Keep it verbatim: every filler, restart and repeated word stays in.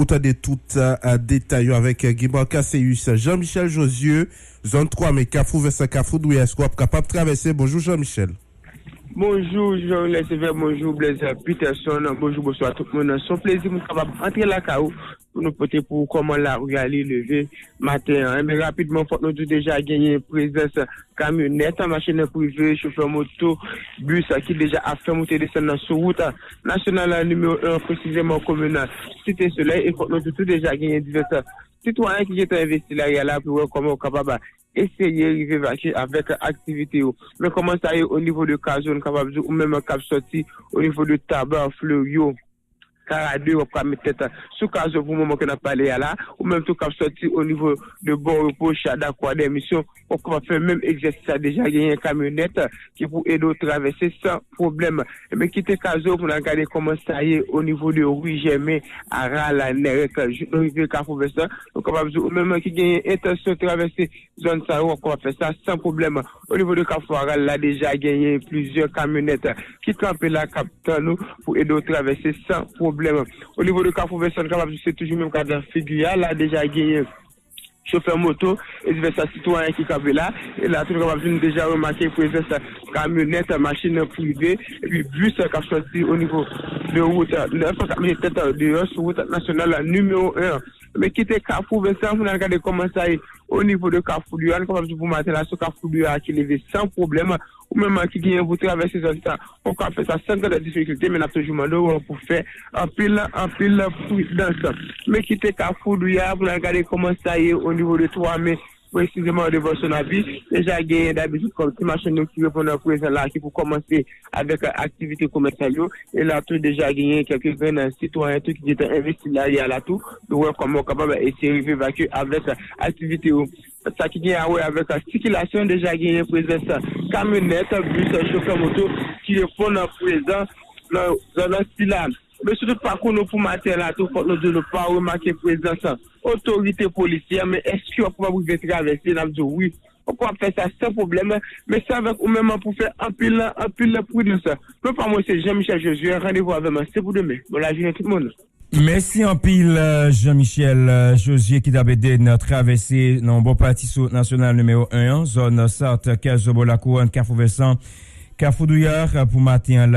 Ou tande tout uh, detay yo avèk uh, Guy Marcassius. Jean-Michel Josué, zòn twa men, Kafou Vincent, Kafou Douyès, w ap kapab travèse. Bonjou Jean-Michel. Bonjou Jean Lèsevè, bonjou Blaise Peterson, bonjou, bonswa tout moun. Se yon plezi pou nou kapab antre lakay ou pou nou pote pou ou kòman lari a li leve maten an. Enben, rapidman, fòk nou di deja genyen prezans kamyonèt, machin prive, chofè moto, bis ki deja ap fè moute desann nan sou wout nasyonal nimewo en, presizeman komin Site Solèy, e fòk nou di tou deja genyen divès sitwayen ki gentan envesti lari a la pou wè kòman yo kapab eseye rive vakye avèk aktivite yo. Men kòman sa ye o nivo de kaz ou, nou kapab di ou menm k ap sòti o nivo de Taba, Fleryo, Karade, w ap ka met tèt sou kaz ou pou moman ke n ap pale a la, ou menm tou k ap sòti o nivo de Bon Repo, Chada, Kwa dè Misyon, w ap kapab fè menm egzèsis la. Deja genyen kamyonèt ki pou ede w travèse san pwoblèm. Ebyen, kite kaz ou pou n al gade kòman sa ye o nivo de ri Jèmen, Aral, Nèrèk, jouk nou rive Kafou Vèsan. Nou kapab di ou menm ki genyen entansyon travèse zòn sa yo, w ap kapab fè sa san pwoblèm. O nivo de Kafou Aral la, deja genyen plizyè kamyonèt ki kanpe la, k ap tann ou pou ede w travèse san pwoblèm. O nivo de Kafou Vèsan, n kapab di se toujou menm ka dan figi a la, deja genyen chofè moto e divès sitwayen ki kanpe la. E la tou, nou kapab di nou deja remake prezans kamyonèt, machin prive, epi bis k ap sòti o nivo de wout nèf, k ap mete tèt deyò sou wout nasyonal nimewo en. Men kite Kafou Vèsan pou n al gade kòman sa ye o nivo de Kafou Douyè. Nou kapab di pou maten la, se Kafou Douyè a ki leve san pwoblèm. Ou menm ki genyen pou travèse zòn sa, w ap kapab fè sa san grann difikilte, men n ap toujou mande w pou fè anpil, anpil pridans. Men kite Kafou Douyè a pou n al gade kòman sa ye o nivo de twa men, presizeman devan Sonabi. Deja genyen dabitid kòm ti machann yo ki reponn prezan la, ki pou kòmanse avèk aktivite komèsyal yo. E la tou, deja genyen kèlke grenn sitwayen tou ki gentan envesti lari a la tou, pou wè kòman yo kapab eseye rive vakye avèk aktivite yo. Sa ki gen a wè avèk sikilasyon, deja genyen prezans kamyonèt, bis, chofè moto ki reponn prezan nan zòn sila. Men sou tout pakou nou pou maten la tou, fòk nou di nou pa remake prezans otorite polisyè, men èske w ap kapab rive travèse? N ap di w wi. Ou kapab fè sa san pwoblèm, men se avèk ou menm pou fè anpil, anpil pridans. Non pa mwen se Jean Michel Josué, randevou avè m se pou demen. Bon lajounen tout moun. Mèsi anpil Jean Michel Josué ki t ap ede n travèse nan yon bon pati sou wout nasyonal nimewo en an, zòn Sat, Kèzo, Bò Lakouwòn, Kafou Vèsan, Kafou Douyè pou maten an la.